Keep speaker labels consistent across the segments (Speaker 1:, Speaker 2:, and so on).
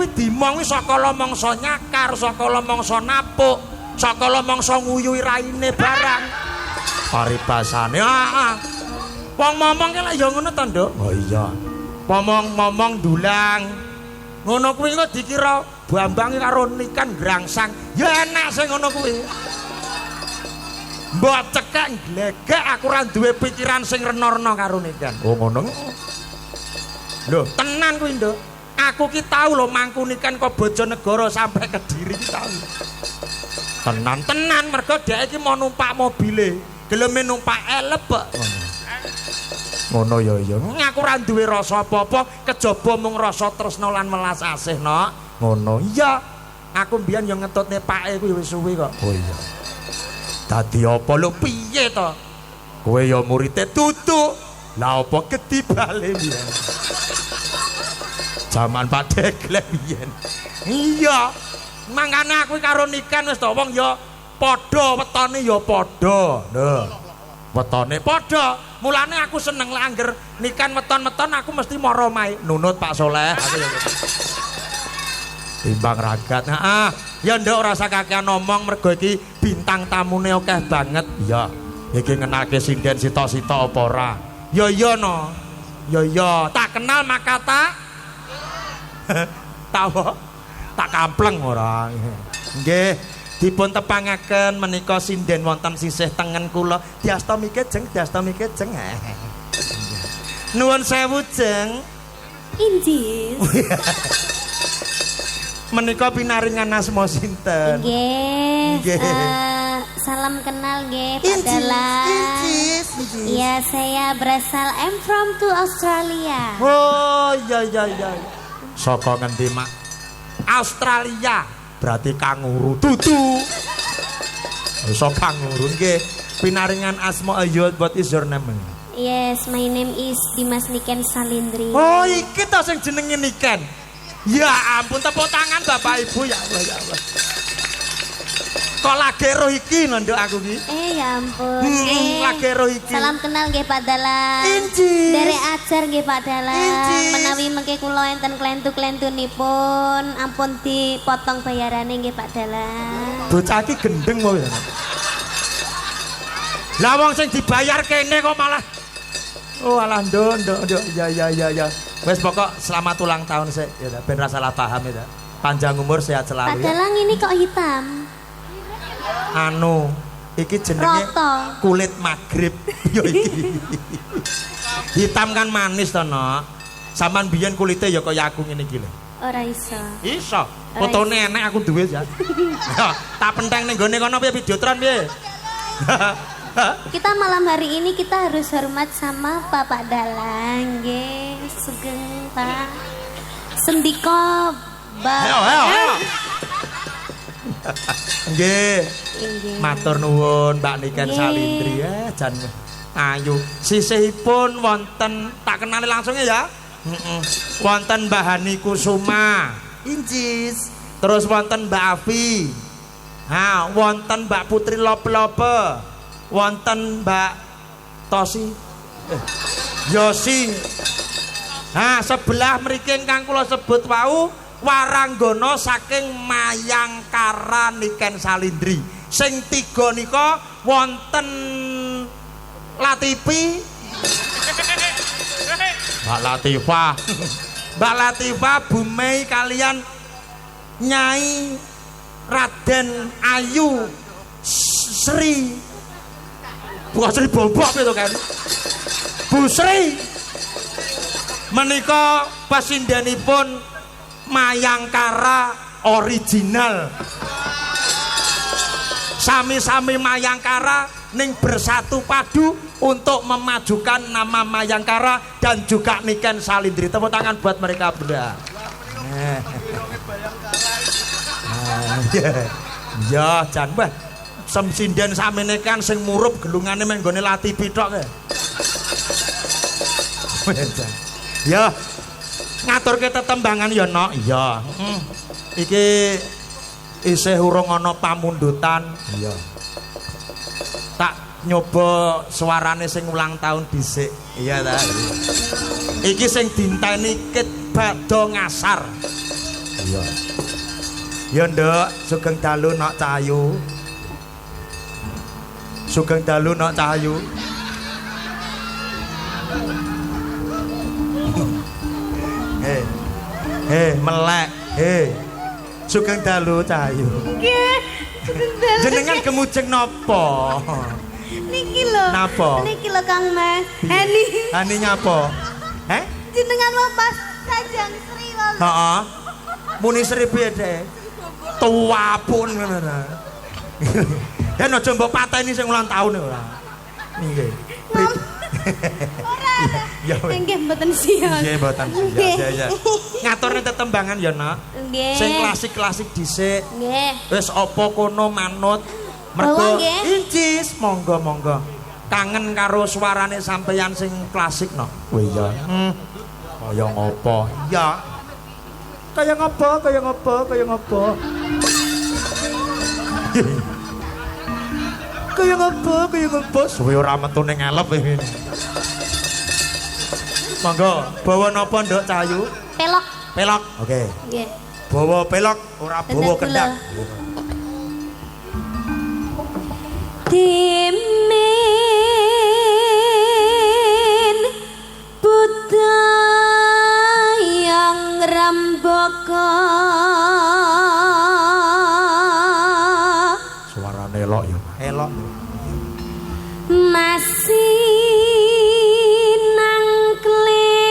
Speaker 1: kuwi dimong kuwi sakala mangsa nyakar, sakala mangsa napuk, sakala mangsa nguyuhi raine barang. Paribasane, heeh. Wong momong ki lak ya ngono to, Nduk? Oh iya. Momong-momong dulang. Ngono kuwi kok dikira Bambang karo Niken grangsang. Ya enak sing ngono kuwi. Mbok cekek glegek aku ora duwe pikiran sing rena-rena karo Niken. Oh ngono. Lho, tenan kuwi, Nduk. Aku ki tau lho mangku Niken kok Bojonegoro sampai Kediri ki tau. Tenan-tenan mergo dhek iki mau numpak mobile, geleme numpak elep kok. Ngono ya ya. Aku ora duwe rasa apa-apa kejaba mung rasa tresna lan welas asih, Nok. Ngono. Iya. Aku mbiyen ya ngetutne pake kuwi wis suwi kok. Oh iya. Dadi apa lho piye to? Kowe ya murite tutu. Lah apa ketibale mbiyen? Jaman Pak Deglek biyen. Iya. Mangkane aku karo Niken wis to wong ya padha wetone ya padha. Lho. Wetone padha. Mulane aku seneng lek angger Niken weton-weton aku mesti mara omahe nunut Pak Soleh. Aku ya. Timbang ragat. Heeh. Ya nduk ora usah kakean ngomong mergo iki bintang tamune akeh banget. Iya. Iki ngenalke sinden sitok-sitok apa ora? Ya iya no. Ya iya, tak kenal maka tak tak apa? Tak kampleng ora. Nggih, dipun tepangaken menika sinden wonten sisih tengen kula. Diasta mike jeng, diasta mike jeng. Nuwun sewu jeng.
Speaker 2: Injis.
Speaker 1: Menika pinaringan asma sinten?
Speaker 2: Nggih.
Speaker 1: Nggih.
Speaker 2: Salam kenal nggih Pak Dalang.
Speaker 1: Injis, injis.
Speaker 2: Iya, saya berasal I'm from to Australia.
Speaker 1: Oh, iya iya iya. Saka ngendi, Mak? Australia. Berarti kanguru tutu. Iso kanguru nggih. Pinaringan asma ayo, what is your name?
Speaker 2: Yes, my name is Dimas Niken Salindri.
Speaker 1: Oh, iki to sing jenenge Niken. Ya ampun, tepuk tangan Bapak Ibu, ya Allah ya Allah. Kok lagi roh iki lho nduk aku ki.
Speaker 2: Eh, ya ampun.
Speaker 1: Lagi roh iki.
Speaker 2: Salam kenal nggih Pak Dalang.
Speaker 1: Injis.
Speaker 2: Derek ajar nggih Pak Dalang.
Speaker 1: Injis.
Speaker 2: Menawi mengke kula enten klentu-klentunipun ampun dipotong bayarane nggih Pak Dalang.
Speaker 1: Bocah iki gendeng kok ya. Lah wong sing dibayar kene kok malah. Oh alah nduk nduk nduk ya ya ya ya. Wes pokok selamat ulang tahun sik ya ta, ben ra salah paham ya ta. Panjang umur sehat
Speaker 2: Pak
Speaker 1: selalu ya.
Speaker 2: Dalang ini kok hitam?
Speaker 1: Anu, iki jenenge
Speaker 2: Roto.
Speaker 1: Kulit magrib yo iki. Hitam kan manis to, Nok. Saman biyen kulite ya kaya aku ngene iki lho.
Speaker 2: Ora iso.
Speaker 1: Iso. Fotone enek aku duwe ya. Ya, tak penteng ning gone kono piye videotron piye?
Speaker 2: Kita malam hari ini kita harus hormat sama Bapak Dalang nggih. Sugeng Pak. Sendika Mbak.
Speaker 1: Ayo, ayo, ayo. Nggih.
Speaker 2: Nggih.
Speaker 1: Matur nuwun Mbak Niken
Speaker 2: Nggih.
Speaker 1: Salindri ya, jan ayu. Sisihipun wonten tak kenali langsung ya. Heeh. Wonten Mbak Hani Kusuma. Injis. Terus wonten Mbak Afi. Ha, wonten Mbak Putri Lope-Lope. Wonten Mbak Tosi. Yosi. Ha, sebelah mriki ingkang kula sebut wau waranggana saking Mayangkara Niken Salindri. Sing tiga nika wonten Latifi, Mbak Latifah. Mbak Latifah, Bu Mei kalian Nyai Raden Ayu Sri. Bukan Sri Bombok itu kan. Bu Sri. Menika pasindenipun Mayangkara original. Sami-sami Mayangkara ning bersatu padu untuk memajukan nama Mayangkara dan juga Niken Salindri. Tepuk tangan buat mereka berdua. Ah, iya. Ya, jan wah. Sem sinden samene kan sing murup gelungane meng nggone Latifi tok kae. Jan. Ya. Ngaturke tetembangan ya, Nok. Iya. Heeh. Iki isih urung ana pamundutan. Iya. Tak nyoba suarane sing ulang tahun dhisik. Iya ta. Iki sing dinteni ket badha ngasar. Iya. Ya Nduk, sugeng dalu Nok Cahayu. Sugeng dalu Nok Cahayu. Melek. Sugeng dalu Cahayu.
Speaker 2: Nggih, sugeng dalu.
Speaker 1: Jenengan gemujeng napa?
Speaker 2: Niki lho.
Speaker 1: Napa?
Speaker 2: Niki lho Kang Mas. Hani.
Speaker 1: Hani nyapa? Heh?
Speaker 2: Jenengan mau pas Kanjeng Sri wae.
Speaker 1: Heeh. Muni Sri piye, Dek? Tuwapun ngono ta. Yen aja mbok pateni sing ulang taun ora. Nggih.
Speaker 2: Ora.
Speaker 1: Ya
Speaker 2: nggih mboten siap.
Speaker 1: Nggih mboten siap. Ya ya. Ngaturne tetembangan ya, Nak.
Speaker 2: Nggih.
Speaker 1: Sing klasik-klasik dhisik.
Speaker 2: Nggih.
Speaker 1: Wis apa kono manut. Mergo incis monggo-monggo. Kangen karo suarane sampeyan sing klasik no. Oh iya. Kaya ngopo? Iya. Kaya ngopo? Kaya ngopo? Kaya ngopo? Kaya ngopo? Kaya ngopo? Suwe ora metu ning elep iki. Monggo, bawa napa Nduk Cahayu?
Speaker 2: Pelok.
Speaker 1: Pelok. Oke.
Speaker 2: Nggih.
Speaker 1: Bawa pelok, ora bawa kendang.
Speaker 2: Dimin budayang rambaka.
Speaker 1: Suarane elok ya, elok.
Speaker 2: Masih nangkling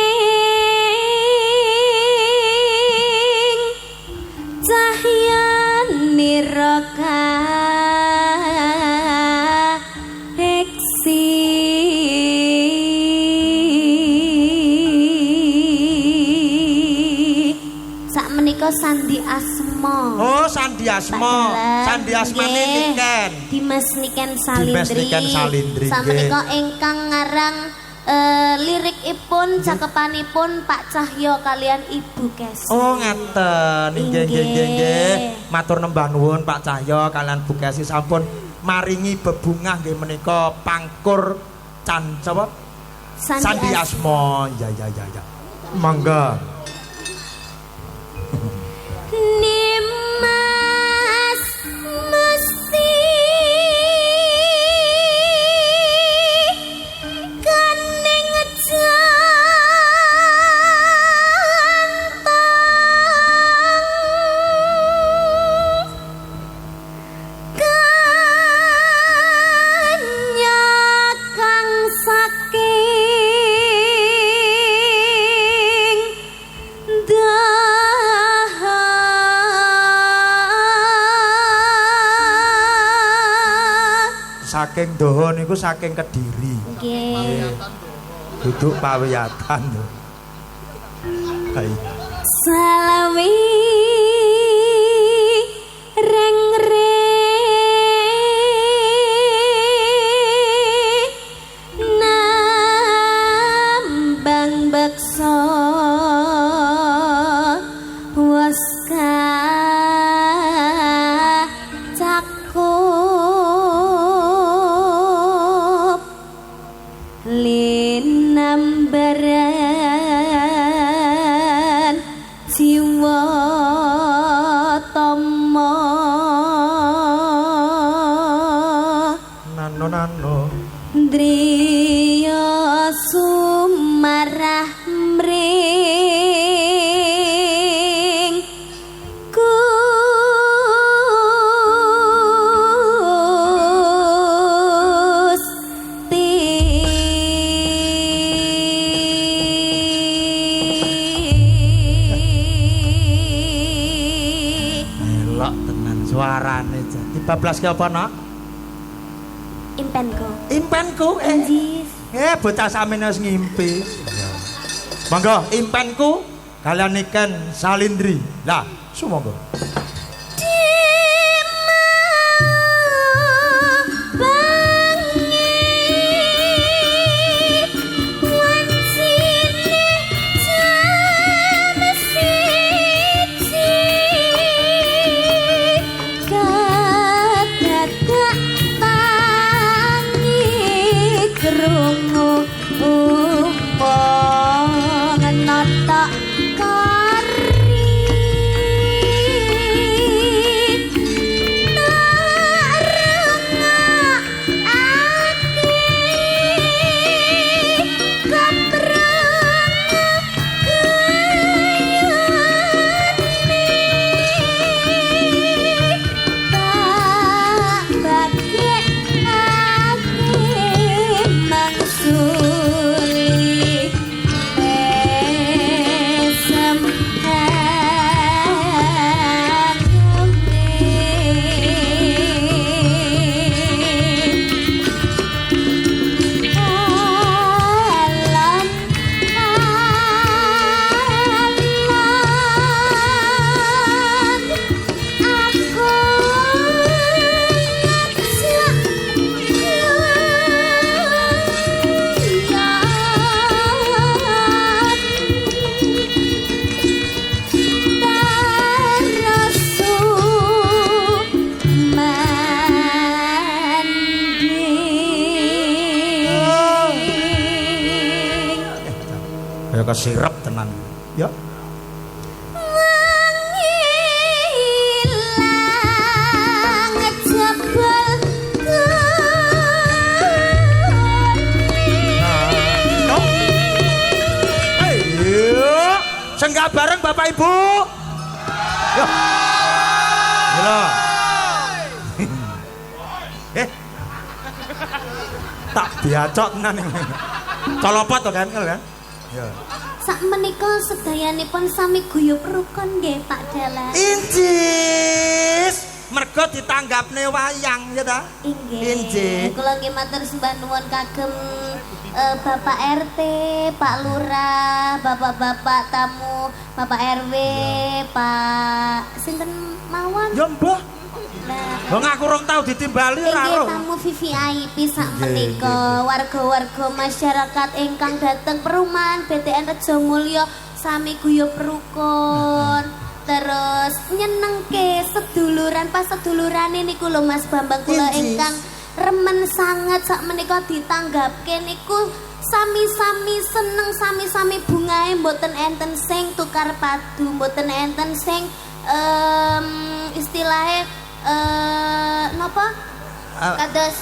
Speaker 2: cahya niraka. Sandi Asma.
Speaker 1: Oh, Sandi Asma. Sandi Asmane Niken.
Speaker 2: Dimas Niken Salindri.
Speaker 1: Dimas Niken Salindri.
Speaker 2: Samenika ingkang ngarang lirikipun cakepanipun Pak Cahyo kalian Ibu Kesi.
Speaker 1: Oh, ngaten. Nggih nggih nggih nggih. Matur nembah nuwun Pak Cahyo kalian Bu Kesi sampun maringi bebungah nggih menika pangkur can sapa? Sandi Asma. Ya ya ya ya. Mangga.
Speaker 2: Nimas mesti kaning jantang kanya kang saking
Speaker 1: saking Doho niku saking Kediri.
Speaker 2: Nggih.
Speaker 1: Duduk pawiyatan lho.
Speaker 2: Salawi reng re nambang beksa waska cakup linambaran jiwa tama
Speaker 1: nano nano
Speaker 2: ndriya sumarah mring
Speaker 1: suarane dibablas ke apa nak?
Speaker 2: Impenku.
Speaker 1: Impenku? Bocah samene wis ngimpi. Monggo impenku kalian Niken Salindri. Lah, sumangga.
Speaker 2: Krungu umpang notok kari.
Speaker 1: Kesirep tenan. Ya.
Speaker 2: Ilang jebol.
Speaker 1: Ayo, senggak bareng Bapak Ibu. Yo. Yo. Tak biacok tenan iki. Colopot to kan, kan? Ya.
Speaker 2: Sak menika sedayanipun sami guyub rukun nggih Pak Dalang.
Speaker 1: Injis. Mergo ditanggapne wayang ya ta?
Speaker 2: Inggih.
Speaker 1: Injih.
Speaker 2: Kula nggih matur sembah nuwun kagem Bapak RT, Pak Lurah, bapak-bapak tamu, Bapak RW, Pak sinten mawon?
Speaker 1: Ya mbah.
Speaker 2: Lah,
Speaker 1: Wong aku rong tau ditimbali ora
Speaker 2: inggih
Speaker 1: roh.
Speaker 2: tamu VVIP sak menika, warga-warga masyarakat ingkang dateng perumahan BTN Rejomulyo sami guyub rukun. Terus nyenengke seduluran pas sedulurane niku lho Mas Bambang kula ingkang remen sanget sak menika ditanggapke niku sami-sami seneng, sami-sami bungahe, mboten enten sing tukar padu, mboten enten sing istilahe napa? Kados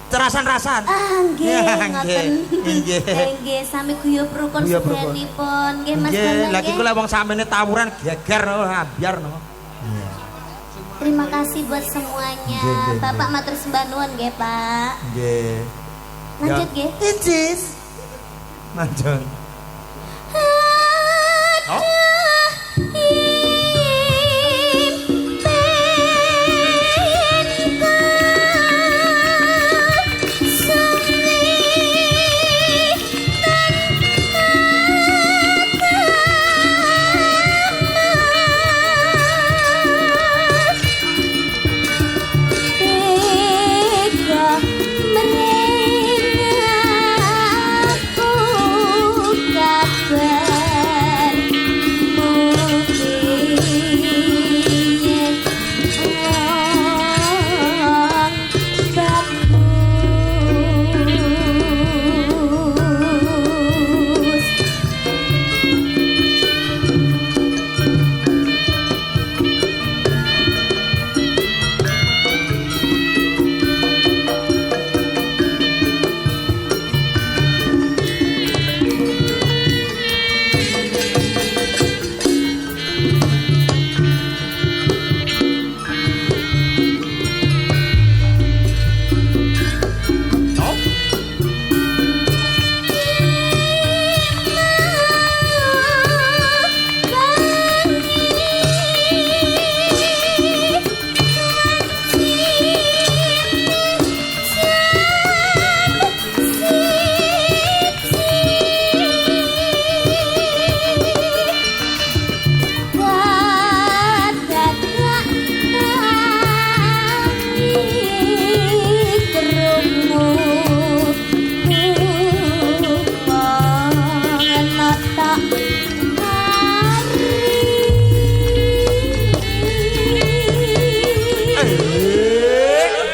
Speaker 1: Terasan-rasan.
Speaker 2: Ah nggih, ngoten.
Speaker 1: Nggih.
Speaker 2: Nggih, sami guyub rukun sedayanipun. Nggih Mas
Speaker 1: Nggih,
Speaker 2: Bambang.
Speaker 1: lha iki lek wong samene tawuran geger no, ambyar no.
Speaker 2: Terima kasih buat semuanya.
Speaker 1: Nggih, nggih,
Speaker 2: Bapak matur sembah nuwun nggih, Pak.
Speaker 1: Nggih.
Speaker 2: Lanjut nggih.
Speaker 1: Incis. Lanjut. Oh.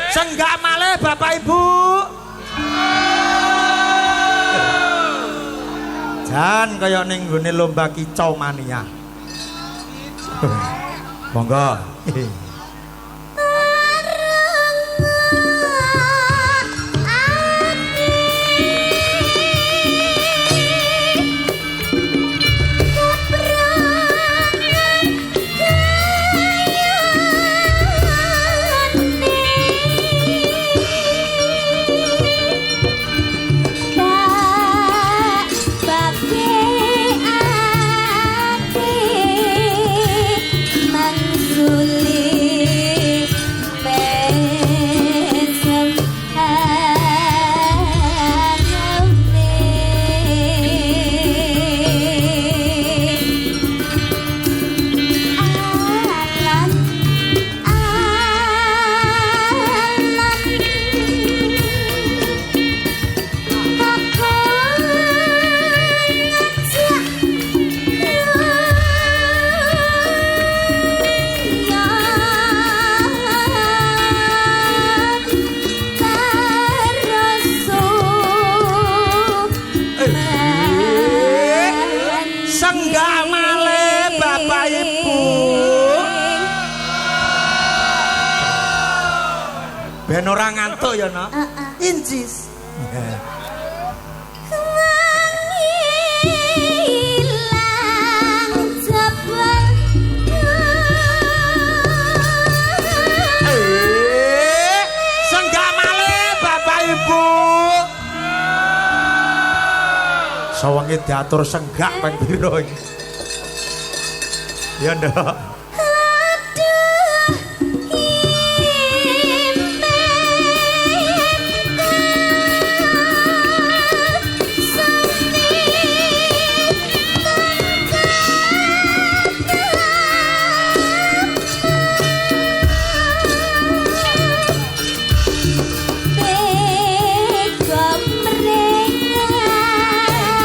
Speaker 1: Senggak malih Bapak Ibu. Jan kaya ning nggone lomba kicau mania. Monggo.
Speaker 2: Mangsuli.
Speaker 1: Ben ora ngantuk ya, Nok.
Speaker 2: Heeh.
Speaker 1: Incis.
Speaker 2: Ilang jebul.
Speaker 1: Eh, senggak malih Bapak Ibu. Sawengi diatur senggak ping pira iki. Ya, Nduk.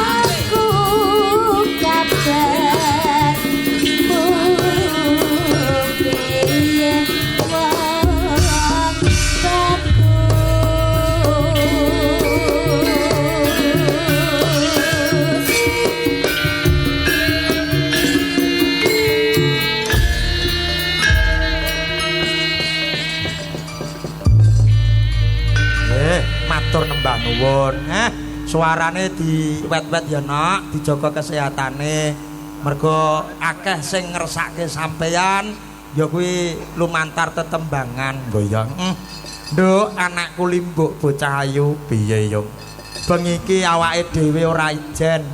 Speaker 2: Aduh, aku kabar piye wong bagus.
Speaker 1: Eh, matur nembah nuwun. Suarane diwet-wet ya, Nok, dijaga kesehatane. Mergo akeh sing ngersake sampeyan ya kuwi lumantar tetembangan. Goyang. Nduk, anakku limbuk bocah ayu piye yo. Bengi iki awake dhewe ora ijen.